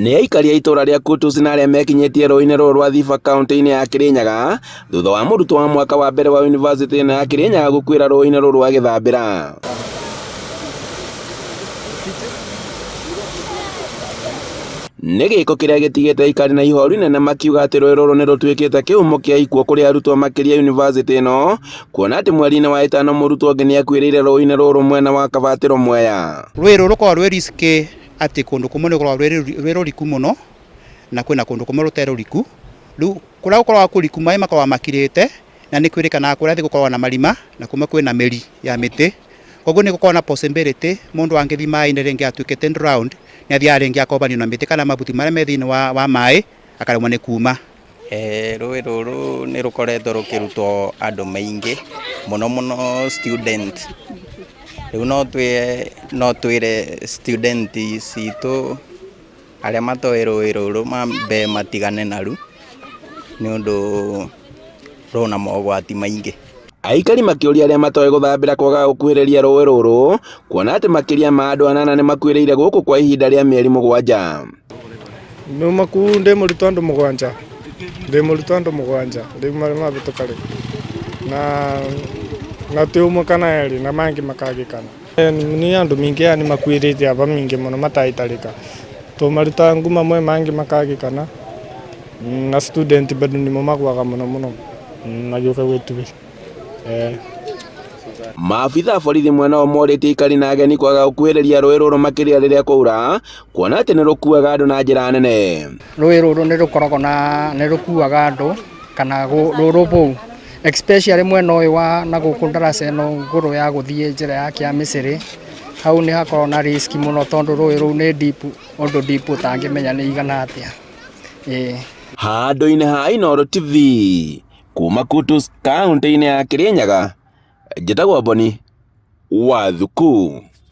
Nĩ aikari a itũũra rĩa Kutus na arĩa mekinyĩtie rũũĩ-inĩ rũrũ rwa Thiba kaunti-inĩ ya Kirinyaga thutha wa mũrutwo wa mwaka wa mbere wa yunivasĩtĩ ĩno ya Kirinyaga gũkuĩra rũũĩ-inĩ rũrũ agĩthambĩra. Nĩ gĩko kĩrĩa gĩtigĩte aikari na ihoru inene makiuga atĩ rũũĩ rũrũ nĩ rũtuĩkĩte kĩhumo kĩa ikuũ kũrĩ arutwo makĩria yunivasĩtĩ ĩno kuona atĩ mweri-inĩ wa ĩtano mũrutwo ũngĩ nĩ akuĩrĩire rũũĩ-inĩ rũrũ mwena wa Kabatĩro Mwea. Rũĩ rũrũ rũkoragwo rwĩ risky atĩ kũndũ kũmwe nĩ rũkoragwo rwĩ rũriku mũno na kwĩna kũndũ kũmwe rũtarĩ rũriku. Rĩu kũrĩa gũkoragwo kũriku maĩ makoragwo makirĩte na nĩ kwĩrĩkanaga kũrĩa thĩ gũkoragwo na marima na kũmwe kwĩna mĩri ya mĩtĩ. Koguo nĩ gũkoragwo na possibility mũndũ angĩthiĩ maĩ-inĩ rĩngĩ atuĩkĩte drowned nĩ athiaga rĩngĩ akobanio na mĩtĩ kana mabuti marĩa me thĩinĩ wa maĩ akaremwo nĩ kuma. Rũĩ rũrũ nĩ rũkoretwo rũkĩrutwo andũ maingĩ, mũno mũno student. Rĩu no twĩre student citũ arĩa matoĩ rũĩ rũrũ mambe matigane naruo, nĩ ũndũ rwĩna mogwati maingĩ. Aikari makĩũria arĩa matoĩ gũthambĩra kwaga gũkuhĩrĩria rũĩ rũrũ, kuona atĩ makĩria ma andũ anana nĩ makuĩrĩire gũkũ kwa ihinda rĩa mĩeri mũgwanja. Numa kuu ndi mũrutwo andũ mũgwanja ndi mũrutwo andũ mũgwanja rĩu marĩa mabĩtũka rĩ na na ti ũmwe kana erĩ na mangĩ makagĩkana ni andũ mingĩ yani makuĩrĩte aba mingĩ mũno mataitarĩka tũmaruta nguma mwe mangĩ makagĩkana na student bado nimo magwaga mũno mũno magĩũka gwĩtubĩra eh. Maabitha a borithi mwena ũyũ morĩtie aikari na ageni kwaga gũkuhĩrĩria rũĩ rũrũ makĩria rĩrĩa kwaura kuona atĩ nĩ rũkuaga andũ na njĩra nene. Rũĩ rũrũ nĩ rũkoragwo na nĩ rũkuaga andũ kana rũrũbũu especially mwena ũyũ wa na gũkũ ndaraca ĩno ngũrũ ya gũthiĩ njĩra ya Kĩamĩcĩrĩ, hau nĩ hakoragwo na risk mũno tondũ rũĩ rũu nĩ deep ũndũ deep ũtangĩmenya nĩ igana atĩa. Ĩĩ. Handũ-inĩ ha Inooro TV kuma Kutus kaunti-inĩ ya Kirinyaga, njĩtagwo Boni wa Thuku.